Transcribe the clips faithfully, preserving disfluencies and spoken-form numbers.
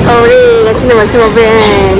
ꯍꯧꯔꯦ ꯉꯁꯤ ꯅꯨꯃꯤꯠꯁꯤꯃ ꯕꯦꯟ꯫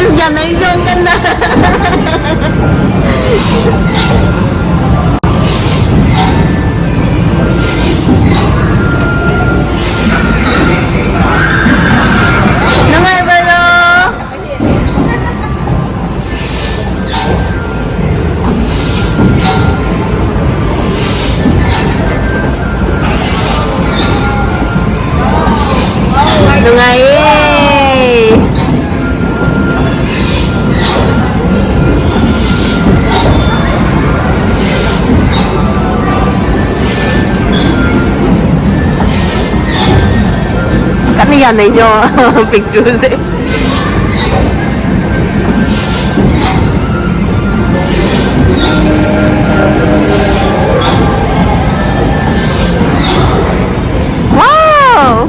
ꯏꯁ, ꯌꯥꯅꯩꯁꯦ ꯌꯥꯝ ꯀꯟꯅ꯫ ꯅꯨꯡꯉꯥꯏꯕꯔꯣ? ꯅꯨꯡꯉꯥꯏꯌꯦ꯫ ꯀꯟꯅ ꯌꯥꯅꯩꯁꯦ ꯌꯦꯡꯉꯣ, ꯄꯤꯛꯇ꯭ꯔꯨꯁꯦ꯫ Wow!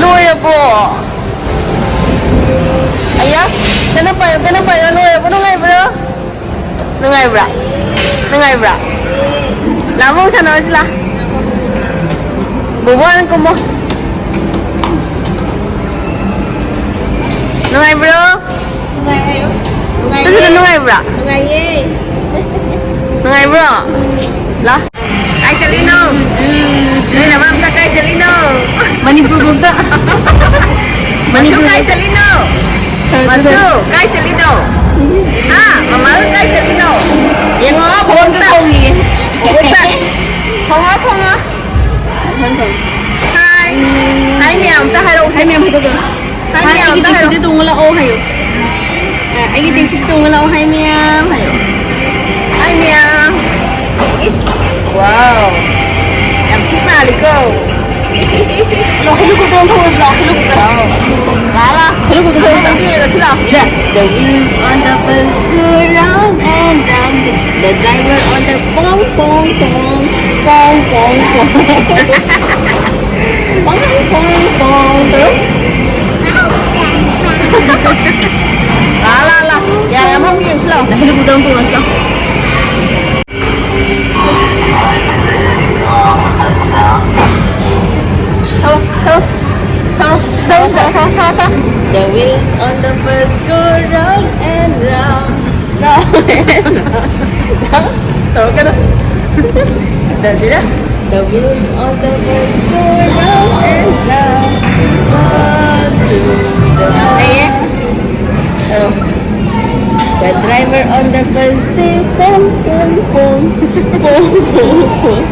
ꯂꯣꯏꯔꯕꯣ? ꯑꯌꯥ, ꯀꯟꯅ ꯄꯥꯏꯌꯣ, ꯀꯟꯅ ꯄꯥꯏꯌꯣ, ꯂꯣꯏꯔꯕꯣ? ꯅꯨꯡꯉꯥꯏꯕ꯭ꯔꯣ? ꯅꯨꯡꯉꯥꯏꯕ꯭ꯔꯥ? ꯅꯨꯡꯉꯥꯏꯕ꯭ꯔꯥ? ꯂꯥꯛꯑꯣ, ꯑꯃꯨꯛ ꯁꯥꯟꯅꯔꯁꯤ ꯂꯥ꯫ ꯕꯣꯕꯣ ꯍꯥꯟꯅ ꯀꯨꯝꯃꯣ꯫ ꯅꯨꯡꯉꯥꯏꯕ꯭ꯔꯣ? ꯅꯨꯡꯉꯥꯏ ꯍꯥꯏꯌꯣ꯫ ꯅꯨꯡꯉꯥꯏꯌꯦ꯫ ꯅꯪꯁꯨ ꯅꯨꯡꯉꯥꯏꯕ꯭ꯔꯥ? ꯅꯨꯡꯉꯥꯏꯌꯦ꯫ ꯅꯨꯡꯉꯥꯏꯕ꯭ꯔꯣ? ꯂꯥ꯫ ꯀꯥꯏ ꯆꯠꯂꯤꯅꯣ? ꯅꯣꯏ ꯅꯃꯥꯝꯆꯥ ꯀꯥꯏ ꯆꯠꯂꯤꯅꯣ? ꯃꯅꯤꯄꯨꯔ ꯕꯣꯛꯇ꯫ ꯃꯁꯨ ꯃꯅꯤꯄꯨꯔ ꯀꯥꯏ ꯕꯣꯛꯇ꯫ ꯆꯠꯂꯤꯅꯣ? ꯈꯔ ꯃꯁꯨ ꯑꯗꯨꯗ꯫ ꯀꯥꯏ ꯆꯠꯂꯤꯅꯣ? ꯍꯥ? ꯃꯃꯥ ꯀꯥꯏ ꯆꯠꯂꯤꯅꯣ? ꯌꯦꯡꯉꯣ, ꯐꯣꯟꯗ ꯕꯣꯛꯇ꯫ ꯈꯣꯡꯉꯤ꯫ ꯕꯣꯛꯇ꯫ ꯈꯣꯡꯉꯣ, ꯈꯣꯡꯉꯣ꯫ ꯍꯣꯏ, ꯍꯣꯏ꯫ ꯍꯥꯏ꯫ ꯑꯝꯇ ꯍꯥꯏꯔꯛꯑꯣꯁꯦ꯫ ꯍꯥꯏ ꯃꯌꯥꯝ ꯍꯥꯏꯗꯣꯛꯑꯣ꯫ ꯍꯥꯏ ꯃꯌꯥꯝ ꯑꯩꯒꯤ ꯑꯝꯇ ꯍꯥꯏꯔꯛꯑꯣ꯫ ꯇꯦꯛꯁꯤꯗ ꯇꯣꯡꯉ ꯂꯥꯛꯑꯣ ꯍꯥꯏꯌꯣ꯫ ꯑ, ꯑꯩꯒꯤ ꯇꯦꯛꯁꯤꯗ ꯇꯣꯡꯉ ꯂꯥꯛꯑꯣ ꯍꯥꯏ ꯃꯌꯥꯝ ꯍꯥꯏꯌꯣ꯫ ꯍꯥꯏ ꯃꯌꯥꯝ꯫ ꯏꯁ꯫ ꯋꯥꯎ꯫ ꯌꯥꯝ ꯊꯤ ꯃꯥꯜꯂꯤꯀꯣ꯫ ꯏꯁ, ꯏꯁ, ꯏꯁ, ꯏꯁ꯫ ꯂꯥꯛꯑꯣ, ꯍꯦꯂꯤꯀꯣꯞꯇꯔ ꯑꯣꯟꯊꯣꯛꯑꯁꯤ ꯂꯥꯛꯑꯣ, ꯍꯦꯂꯤꯀꯣꯞꯇꯔ꯫ ꯋꯥꯎ꯫ ꯂꯥꯛꯑꯣ, ꯂꯥꯛꯑꯣ꯫ ꯍꯦꯂꯤꯀꯣꯞꯇꯔ ꯑꯃꯨꯛ ꯊꯣꯛꯑꯁꯤ ꯂꯥꯛꯑꯣ꯫ ꯌꯦꯡꯉꯁꯤ ꯂꯥꯛꯑꯣ꯫ The wheels on the bus go round and round. The driver on the pong, pong, pong. Pong, pong, pong. Pong, pong, pong. ꯂꯥ, ꯂꯥ, ꯂꯥ꯫ ꯌꯥꯔꯦ, ꯑꯃꯃꯨꯛ ꯌꯦꯡꯁꯤ ꯂꯥꯛꯑꯣ꯫ ꯍꯦꯂꯤꯀꯣꯞꯇꯔ ꯑꯃ ꯇꯣꯡꯉꯁꯤ ꯂꯥꯛꯑꯣ꯫ ꯊꯧꯔꯣ, ꯊꯧꯔꯣ, ꯊꯧꯔꯣ, ꯊꯧꯔꯣ, ꯊꯧꯔꯣ, ꯊꯧꯔꯣ, ꯊꯧꯔꯣ, ꯊꯧꯔꯣ꯫ The wheels on the bus go round and round, round and round. ꯇꯧꯔꯛꯀꯅꯨ꯫ The, the wheels on the bus go round and round. One, two, the, ꯌꯥꯝ ꯅꯩꯌꯦ꯫ ꯑꯧ꯫ The driver on the bus say, pong, pong, pong, pong, pong, pong.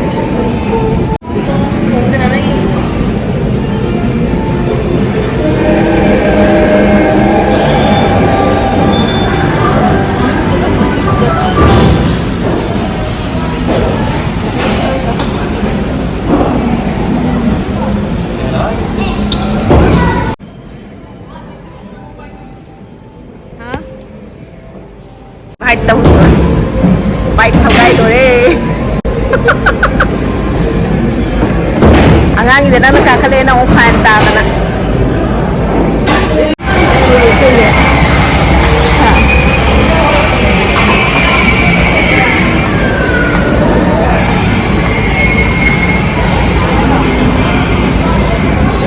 ꯍꯥ? Bike ꯇꯧꯗꯣꯔꯦ꯫ Bike ꯊꯧꯒꯥꯏꯗꯣꯔꯦ꯫ ꯑꯉꯥꯡꯒꯤꯗ ꯅꯪꯅ ꯀꯥꯈꯠꯂꯛꯑꯦ, ꯅꯪ ꯑꯃꯨꯛ ꯐꯥꯏꯟ ꯇꯥꯗꯅ꯫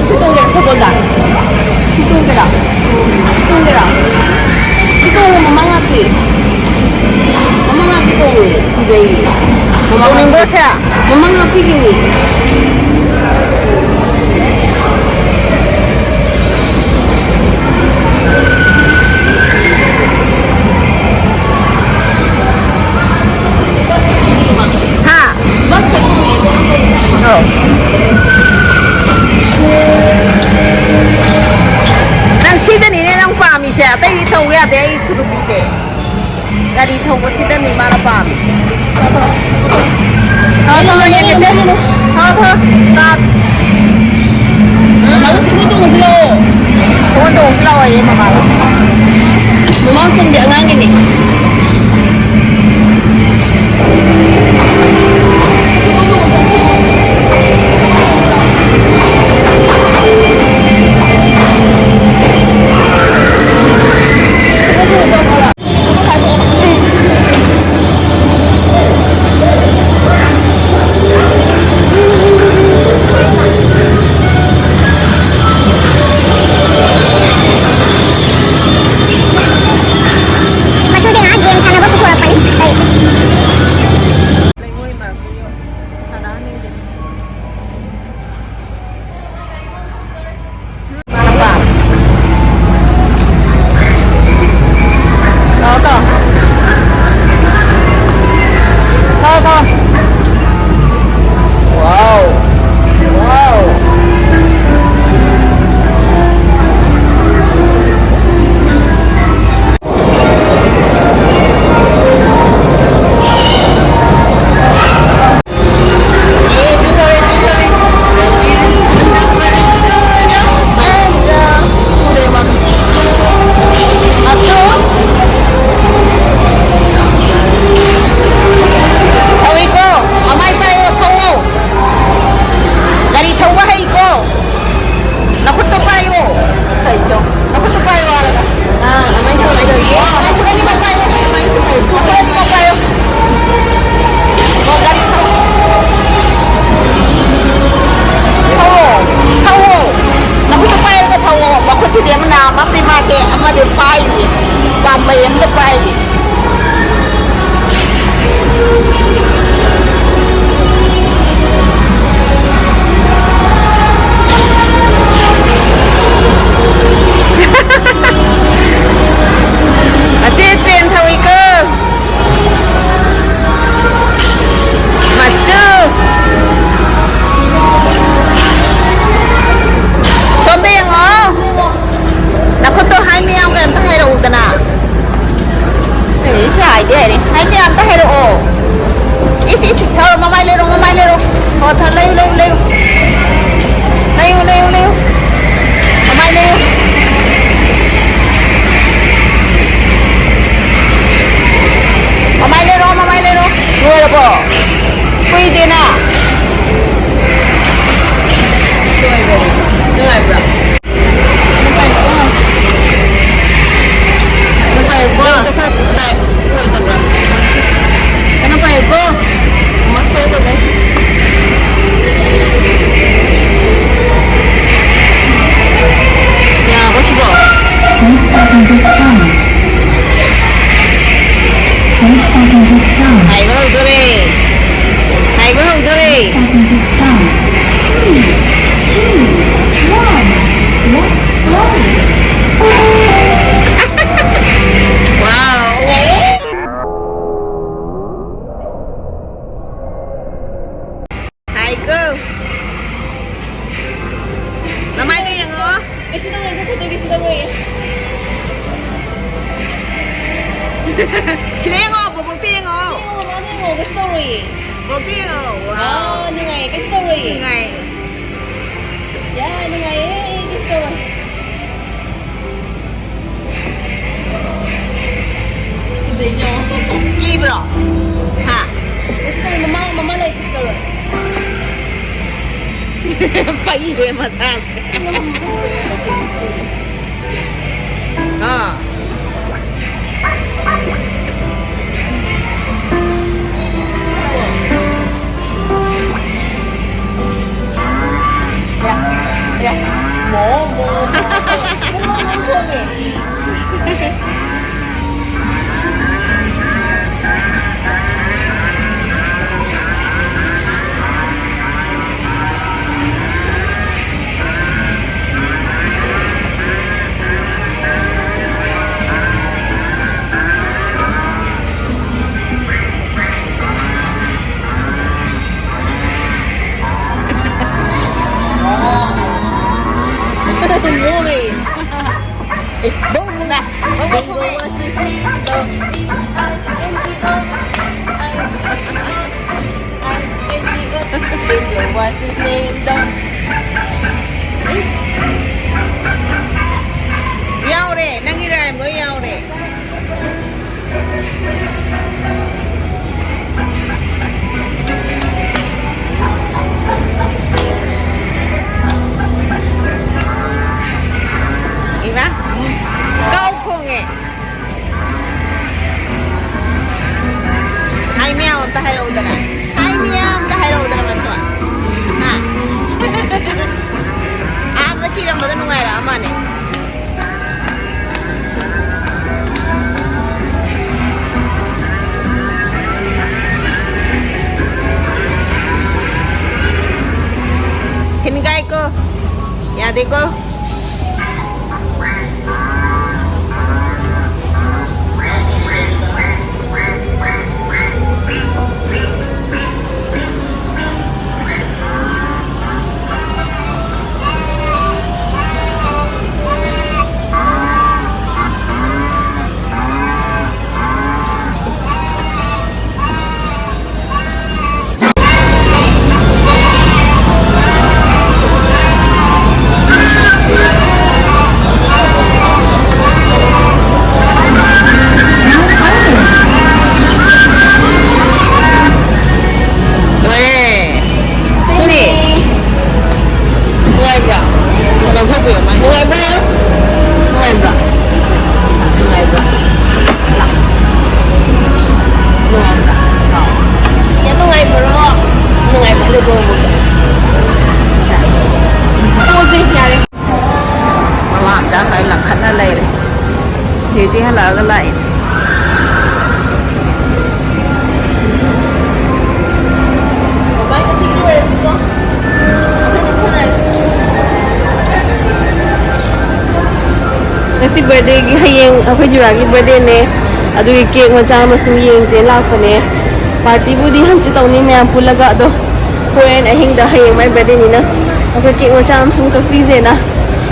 ꯁꯤ ꯇꯣꯡꯒꯦꯔꯥ, ꯁꯒꯣꯜꯗ? ꯁꯤ ꯇꯣꯡꯒꯦꯔꯥ? ꯁꯤ ꯇꯣꯡꯒꯦꯔꯥ? ꯁꯤ ꯇꯣꯡꯉꯣ, ꯃꯃꯥ ꯉꯥꯛꯀꯤ꯫ ꯃꯃꯥ ꯉꯥꯛꯀꯤ ꯇꯣꯡꯉꯣ, ꯀꯤꯖꯩꯌꯦ꯫ ꯃꯃꯥ ꯉꯥꯛꯀꯤ꯫ ꯇꯣꯡꯅꯤꯡꯕ꯭ꯔꯣ ꯁꯦ? ꯃꯃꯥ ꯉꯥꯛꯀꯤꯒꯤꯅꯦ꯫ ꯍꯥ? ꯑꯧ꯫ ꯑꯇꯩꯗꯤ ꯊꯧ ꯌꯥꯗꯦ ꯑꯩ ꯁꯨꯔꯨꯕꯤꯁꯦ꯫ ꯒꯥꯔꯤ ꯊꯧꯕꯁꯤꯗꯅꯤ ꯃꯥꯅ ꯄꯥꯝꯃꯤꯁꯦ꯫ ꯊꯧ, ꯊꯧ, ꯌꯦꯡꯒꯦꯁꯦ꯫ ꯊꯧ, ꯊꯧ, start꯫ ꯃꯃꯥꯒ ꯁꯤꯡꯈꯣꯏ ꯇꯣꯡꯉꯨꯁꯤ ꯂꯥꯛꯑꯣ꯫ ꯁꯤꯡꯈꯣꯏ ꯇꯣꯡꯉꯨꯁꯤ ꯂꯥꯛꯑꯣꯌꯦ ꯃꯃꯥꯒ꯫ ꯃꯃꯥ ꯃꯊꯟꯗꯤ ꯑꯉꯥꯡꯒꯤꯅꯤ꯫ ꯇꯧꯔꯣꯏꯌꯦ꯫ ꯁꯤꯗ ꯌꯦꯡꯉꯣ, ꯕꯣꯕꯣꯛꯇ ꯌꯦꯡꯉꯣ꯫ ꯌꯦꯡꯉꯣ, ꯃꯃꯥꯗ ꯌꯦꯡꯉꯣ, ꯀꯩꯁꯨ ꯇꯧꯔꯣꯏꯌꯦ꯫ ꯕꯣꯕꯣꯛꯇ ꯌꯦꯡꯉꯣ꯫ ꯋꯥꯎ꯫ ꯑꯥ, ꯅꯨꯡꯉꯥꯏꯌꯦ, ꯀꯩꯁꯨ ꯇꯧꯔꯣꯏꯌꯦ꯫ ꯅꯨꯡꯉꯥꯏ꯫ ꯌꯥ, ꯅꯨꯡꯉꯥꯏꯌꯦ, ꯀꯩꯁꯨ ꯇꯧꯔꯣꯏ꯫ ꯀꯤꯖꯩꯅꯦ ꯌꯦꯡꯉꯣ꯫ ꯀꯤꯕ꯭ꯔꯣ? ꯍꯥ? ꯀꯩꯁꯨ ꯇꯧꯔꯣꯏ, ꯃꯃꯥ, ꯃꯃꯥ ꯂꯩ, ꯀꯩꯁꯨ ꯇꯧꯔꯣꯏ꯫ ꯄꯩꯔꯦ ꯃꯁꯥꯁꯦ꯫ ꯑꯥ꯫ ꯌꯥ, ꯌꯥ꯫ ꯃꯣ, ꯃꯣ, ꯃꯣ, ꯃꯣ, ꯃꯣ, ꯃꯣ, ꯃꯣ꯫ Movie. Eh, bông, bông, bông, bông, bông. Bingo was his name, though. B I N G O, B I N G O, B I N G O. Bingo was his name, though. ꯌꯥꯎꯔꯦ, ꯅꯪꯒꯤ rhyme ꯂꯣꯏ ꯌꯥꯎꯔꯦ꯫ ꯏꯃꯥ, ꯀꯥꯎ ꯈꯣꯡꯉꯦ꯫ ꯍꯥꯏ ꯃꯌꯥꯝ ꯑꯝꯇ ꯍꯥꯏꯔꯛꯎꯗꯅ꯫ ꯍꯥꯏ ꯃꯌꯥꯝ ꯑꯝꯇ ꯍꯥꯏꯔꯛꯎꯗꯅ ꯃꯁꯨ꯫ ꯍꯥ? ꯑꯍꯥꯟꯕꯗ ꯀꯤꯔꯝꯕꯗꯣ ꯅꯨꯡꯉꯥꯏꯔꯛꯑ ꯃꯥꯅꯦ꯫ ꯊꯤꯟꯒꯥꯏꯀꯣ꯫ ꯌꯥꯗꯦꯀꯣ꯫ ꯅꯨꯡꯉꯥꯏꯕ꯭ꯔꯥ? ꯅꯨꯡꯉꯥꯏꯕ꯭ꯔꯥ? ꯅꯨꯡꯉꯥꯏꯕ꯭ꯔꯥ? ꯅꯨꯡꯉꯥꯏꯕ꯭ꯔꯥ? ꯌꯥꯝ ꯅꯨꯡꯉꯥꯏꯕ꯭ꯔꯣ? ꯅꯨꯡꯉꯥꯏꯕ꯭ꯔꯣ? ꯇꯣꯛꯑꯁꯦ, ꯌꯥꯔꯦ꯫ ꯃꯃꯥ ꯃꯆꯥ ꯈꯔ ꯂꯪꯈꯠꯅ ꯂꯩꯔꯦ꯫ ꯗ꯭ꯌꯨꯇꯤ ꯍꯜꯂꯛꯑꯒ ꯂꯥꯛꯏꯅꯦ꯫ ꯕꯥꯏ, ꯉꯁꯤꯒꯤ ꯂꯣꯏꯔꯁꯤꯀꯣ꯫ ꯃꯊꯪ ꯑꯃꯨꯛ ꯁꯥꯟꯅꯔꯁꯤ꯫ ꯉꯁꯤ ꯕꯥꯔꯗꯦꯒꯤ, ꯍꯌꯦꯡ ꯑꯩꯈꯣꯏ ꯖꯨꯔꯥꯒꯤ ꯕꯥꯔꯗꯦꯅꯦ, ꯑꯗꯨꯒꯤ ꯀꯦꯛ ꯃꯆꯥ ꯑꯃ ꯁꯨꯝ ꯌꯦꯡꯁꯦ ꯂꯥꯛꯄꯅꯦ꯫ ꯄꯥꯔꯇꯤꯕꯨꯗꯤ ꯍꯪꯆꯤꯠ ꯇꯧꯅꯤ ꯃꯌꯥꯝ ꯄꯨꯜꯂꯒ, ꯑꯗꯣ ꯍꯣꯔꯦꯟ ꯑꯍꯤꯡꯗ, ꯍꯌꯦꯡ ꯃꯥꯏ ꯕꯥꯔꯗꯦꯅꯤꯅ ꯑꯩꯈꯣꯏ ꯀꯦꯛ ꯃꯆꯥ ꯑꯃ ꯁꯨꯝ ꯀꯛꯄꯤꯁꯦꯅ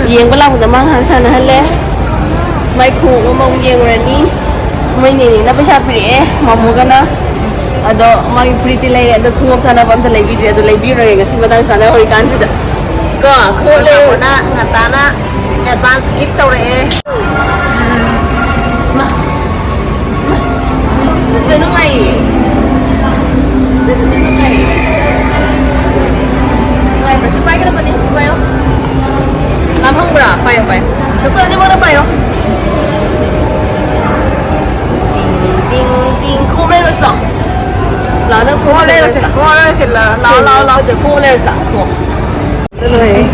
ꯌꯦꯡꯕ ꯂꯥꯛꯄꯗ ꯃꯥ ꯉꯥꯏꯍꯥꯛ ꯁꯥꯟꯅꯍꯜꯂꯦ꯫ ꯃꯥꯏ ꯈꯣꯡꯎꯞ ꯑꯃꯃꯨꯛ ꯌꯦꯡꯉꯨꯔꯅꯤ꯫ ꯃꯣꯏ ꯅꯦꯅꯦꯅ ꯄꯩꯁꯥ ꯄꯤꯔꯛꯑꯦ, ꯃꯥꯃꯣꯒꯅ꯫ ꯑꯗꯣ ꯃꯥꯒꯤ ꯐꯨꯔꯤꯠꯇꯤ ꯂꯩꯔꯦ, ꯑꯗꯣ ꯈꯣꯡꯎꯞ ꯆꯥꯅꯕ ꯑꯝꯇ ꯂꯩꯕꯤꯗ꯭ꯔꯦ꯫ ꯑꯗꯣ ꯂꯩꯕꯤꯔꯨꯔꯒꯦ ꯉꯁꯤ ꯃꯇꯥꯡ ꯆꯥꯅ ꯍꯧꯔꯤꯀꯥꯟꯁꯤꯗ꯫ ꯀꯣ, ꯈꯣꯡꯎꯞ ꯂꯩꯔꯨꯔꯁꯤ꯫ ꯃꯥꯃꯣꯅ ꯉꯟꯇꯥꯅ ꯑꯦꯗꯚꯥꯟꯁ ꯒꯤꯐ ꯇꯧꯔꯛꯑꯦ꯫ ꯃꯥ, ꯃꯥ, ꯁꯤꯗ ꯅꯨꯡꯉꯥꯏꯌꯦ꯫ ꯁꯤꯗ ꯅꯨꯡꯉꯥꯏꯌꯦ꯫ ꯅꯨꯡꯉꯥꯏꯕ꯭ꯔꯥ? ꯁꯤ ꯄꯥꯏꯒꯗꯕꯅꯤ, ꯁꯤ ꯄꯥꯏꯌꯣ꯫ ꯂꯥꯝꯍꯪꯕ꯭ꯔꯥ? ꯄꯥꯏꯌꯣ, ꯄꯥꯏꯌꯣ꯫ ꯅꯈꯨꯠ ꯑꯅꯤꯃꯛꯅ ꯄꯥꯏꯌꯣ꯫ ꯇꯤꯡ, ꯇꯤꯡ, ꯇꯤꯡ꯫ ꯈꯣꯡꯎꯞ ꯂꯩꯔꯨꯔꯁꯤ ꯂꯥꯛꯑꯣ꯫ ꯂꯥꯛꯑꯣ, ꯅꯪ ꯈꯣꯡꯎꯞ ꯂꯩꯔꯨꯔꯁꯤ꯫ ꯂꯩꯔꯨꯔꯁꯤ꯫ ꯂꯥꯛꯑꯣ, ꯂꯥꯛꯑꯣ, ꯂꯥꯛꯑꯣ꯫ ꯈꯣꯡꯎꯞ ꯂꯩꯔꯨꯁꯤ ꯂꯥꯛꯑꯣ꯫ ꯈꯣꯡꯎꯞ꯫ ꯂꯣꯏꯔꯦ꯫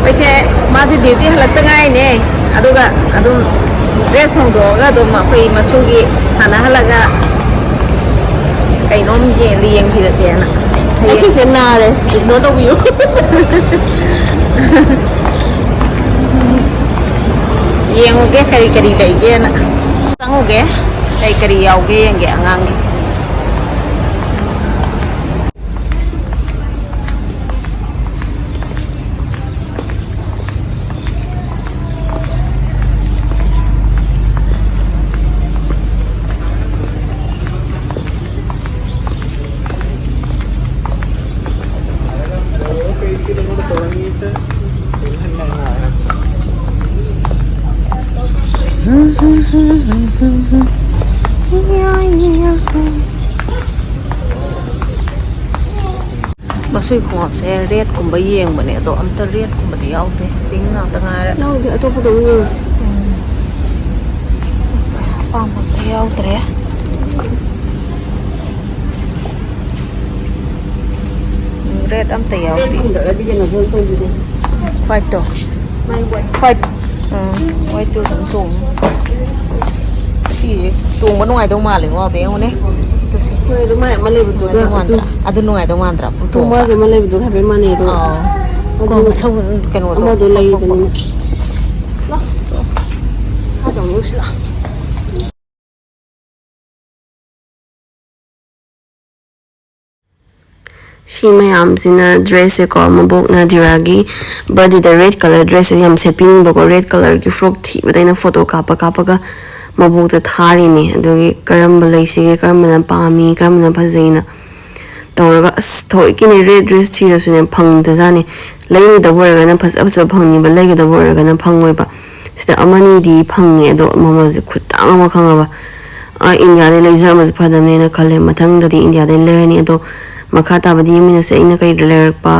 ꯑꯩꯁꯦ, ꯃꯥꯁꯦ ꯗ꯭ꯌꯨꯇꯤ ꯍꯜꯂꯛꯇ ꯉꯥꯏꯅꯦ꯫ ꯑꯗꯨꯒ ꯑꯗꯨꯝ ꯗ꯭ꯔꯦꯁ ꯍꯣꯡꯗꯣꯛꯑꯒ ꯑꯗꯨꯝ ꯑꯩꯈꯣꯏ ꯃꯁꯨꯒꯤ ꯁꯥꯟꯅꯍꯜꯂꯒ ꯀꯩꯅꯣꯝ ꯌꯦꯡ-, ꯌꯦꯡꯕꯤꯔꯁꯦꯅ꯫ ꯍꯌꯦꯡ ꯑꯩ ꯁꯤꯁꯦ ꯅꯥꯔꯦ, ꯏꯒꯅꯣꯔ ꯇꯧꯕꯤꯌꯨ꯫ ꯌꯦꯡꯉꯨꯒꯦ ꯀꯔꯤ ꯀꯔꯤ ꯂꯩꯒꯦꯅ꯫ ꯆꯪꯉꯨꯒꯦ, ꯀꯔꯤ ꯀꯔꯤ ꯌꯥꯎꯒꯦ ꯌꯦꯡꯒꯦ ꯑꯉꯥꯡꯒꯤ꯫ ꯃꯁꯣꯏ ꯈꯣꯡꯎꯞꯁꯦ ꯔꯦꯠꯀꯨꯝꯕ ꯌꯦꯡꯕꯅꯦ, ꯑꯗꯣ ꯑꯝꯇ ꯔꯦꯠꯀꯨꯝꯕꯗꯤ ꯌꯥꯎꯗꯦ, ꯄꯤꯡ ꯉꯥꯛꯇ ꯉꯥꯏꯔꯦ꯫ ꯌꯥꯎꯗꯦ, ꯑꯇꯣꯞꯄꯗ ꯑꯃꯨꯛ ꯌꯦꯡꯉꯁꯤ꯫ ꯑꯄꯥꯝꯕ ꯑꯝꯇ ꯌꯥꯎꯗ꯭ꯔꯦ꯫ ꯔꯦꯠ ꯑꯝꯇ ꯌꯥꯎꯗꯦ꯫ ꯔꯦꯠꯀꯨꯝꯕꯗꯗꯤ ꯀꯩꯅꯣ ꯈꯔ ꯇꯧꯕꯤꯗꯦ꯫ ꯋꯥꯏꯠꯇꯣ꯫ ꯃꯥꯏ ꯋꯥꯏꯠ꯫ ꯋꯥꯏꯠ꯫ ꯎꯝ, ꯋꯥꯏꯠꯇꯨ ꯑꯗꯨꯝ ꯇꯣꯡꯉꯨ꯫ ꯁꯤꯁꯦ ꯇꯣꯡꯕ ꯅꯨꯡꯉꯥꯏꯗꯧ ꯃꯥꯜꯂꯦꯉꯣ, ꯑꯕꯦ, ꯌꯦꯡꯉꯨꯅꯦ꯫ ꯍꯣꯏ, ꯑꯗꯨ ꯃꯥꯏ ꯑꯃ ꯂꯩꯕꯗꯨꯒ ꯅꯨꯡꯉꯥꯏꯗꯧ ꯑꯗꯨ ꯃꯥꯟꯗ꯭ꯔꯥ? ꯑꯗꯨ ꯅꯨꯡꯉꯥꯏꯗꯧ ꯃꯥꯟꯗ꯭ꯔꯥ? ꯇꯣꯡꯕ꯫ ꯃꯥꯗꯤ ꯑꯃ ꯂꯩꯕꯗꯨꯒ ꯍꯥꯏꯐꯦꯠ ꯃꯥꯟꯅꯩ ꯑꯗꯣ꯫ ꯑꯥꯎ꯫ ꯑꯗꯨ ꯀꯣ, ꯁꯧ-, ꯀꯩꯅꯣꯗꯣ꯫ ꯑꯃꯗꯣ ꯂꯩꯕꯅꯤꯅ꯫ ꯂꯥꯛ꯫ ꯃꯈꯥꯗ ꯑꯃꯨꯛ ꯁꯤꯗ꯫ ꯁꯤ ꯃꯌꯥꯝꯁꯤꯅ ꯗ꯭ꯔꯦꯁꯁꯦꯀꯣ, ꯃꯕꯣꯛꯅ ꯗꯤꯔꯥꯒꯤ ꯕꯥꯔꯗꯦꯗ ꯔꯦꯗ ꯀꯂꯔ ꯗ꯭ꯔꯦꯁꯁꯦ ꯌꯥꯝ ꯁꯦꯠꯄꯤꯅꯤꯡꯕꯀꯣ, ꯔꯦꯗ ꯀꯂꯔꯒꯤ ꯐ꯭ꯔꯣꯛ ꯊꯤꯕꯗ ꯑꯩꯅ ꯐꯣꯇꯣ ꯀꯥꯞꯄ ꯀꯥꯞꯄꯒ ꯃꯕꯣꯛꯇ ꯊꯥꯔꯤꯅꯤ꯫ ꯑꯗꯨꯒꯤ ꯀꯔꯝꯕ ꯂꯩꯁꯤꯒꯦ, ꯀꯔꯝꯕꯅ ꯄꯥꯝꯃꯤ, ꯀꯔꯝꯕꯅ ꯐꯖꯩꯅ ꯇꯧꯔꯒ, ꯑꯁ, ꯊꯑꯣꯏꯀꯤꯅꯦ ꯔꯦꯗ ꯗ꯭ꯔꯦꯁ ꯊꯤꯔꯁꯨꯅꯦ ꯐꯪꯗꯖꯥꯠꯅꯤ꯫ ꯂꯩꯔꯣꯏꯗꯕ ꯑꯣꯏꯔꯒꯅ ꯐꯖ ꯐꯖꯕ ꯐꯪꯅꯤꯕ, ꯂꯩꯒꯗꯕ ꯑꯣꯏꯔꯒꯅ ꯐꯪꯉꯣꯏꯕ꯫ ꯁꯤꯗ ꯑꯃꯅꯤꯗꯤ ꯐꯪꯉꯦ, ꯑꯗꯣ ꯃꯃꯜꯁꯦ ꯈꯨꯇꯥꯡ ꯑꯃ ꯈꯪꯉꯕ꯫ ꯑꯥ, ꯏꯟꯗꯤꯌꯥꯗꯩ ꯂꯩꯖꯔꯝꯕꯁꯨ ꯐꯗꯝꯅꯦꯅ ꯈꯜꯂꯦ꯫ ꯃꯊꯪꯗꯗꯤ ꯏꯟꯗꯤꯌꯥꯗꯩ ꯂꯩꯔꯅꯤ꯫ ꯑꯗꯣ ꯃꯈꯥ ꯇꯥꯕꯗꯤ ꯌꯦꯡꯃꯤꯟꯅꯁꯦ꯫ ꯑꯩꯅ ꯀꯔꯤ ꯂꯩꯔꯛꯄ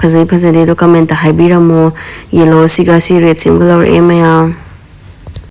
ꯐꯖꯩ ꯐꯖꯗꯦꯗꯣ ꯀꯃꯦꯟꯇ ꯍꯥꯏꯕꯤꯔꯝꯃꯣ꯫ ꯌꯦꯜꯂꯣꯁꯤꯒ ꯁꯤ ꯔꯦꯗꯁꯤꯃꯒ ꯂꯧꯔꯛꯑꯦ ꯃꯌꯥꯝ꯫